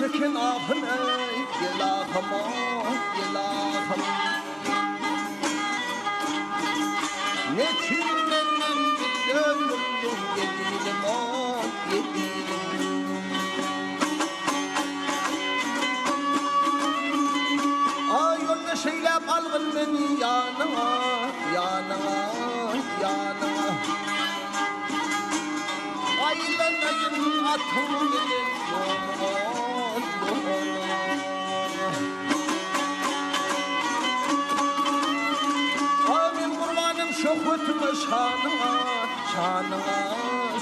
çeken ahyn eý, gel ahym oý, gel ahym. Neçün menden gizlin durduň ezizim oý, ezizim. Aý ýolda şeýläp algyn meni ýanyňa, ýanyňa, ýanyňa. Aýlanaýyn atyň bilen ýoluňa, ýoluňa. A men gurbanym şöhwetiňe, şanyňa, şanyňa,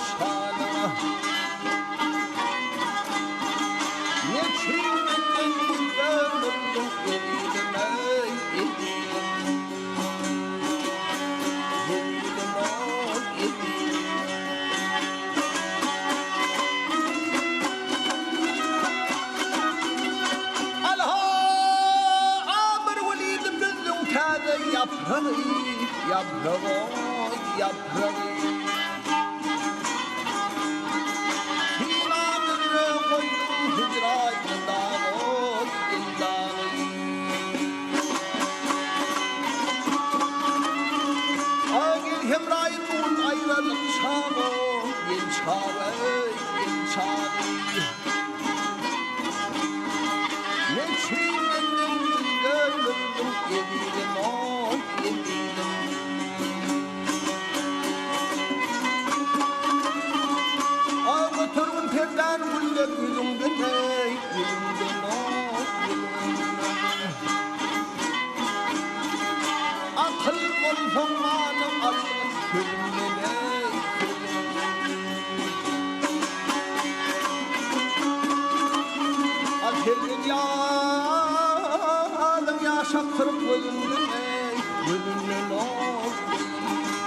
şanyňa. Neçün menden gizlän bolduň ezizim-eý, ezizim. Ýapragy, ýapragy, ýapragy. Synam üzre goýduň hijraýyny dagy, il dagy. Aý gel hemraýy bu gün aýralyk çagy, ýel çagy, ýel çagy. Neçün menden gizlän bolduň ezizim oý, ezizim. Aý götergin perdäni güller ýüzüňden eý, ýüzüňden oý, ýüzüňden. Akyl bolsaň many algyn sözümden eý, sözümden. Al sergin ýalyň ýaş akdyryp gözümden eý, gözümden oý, gözümden.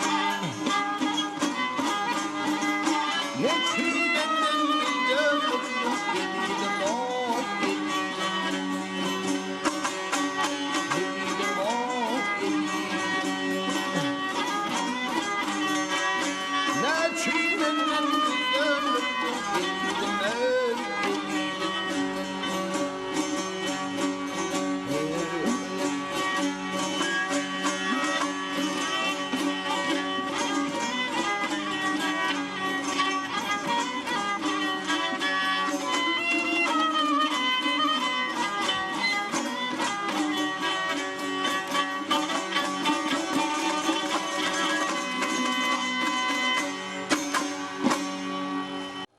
Neçün menden beýle bolduň ezizim oý, ezizim.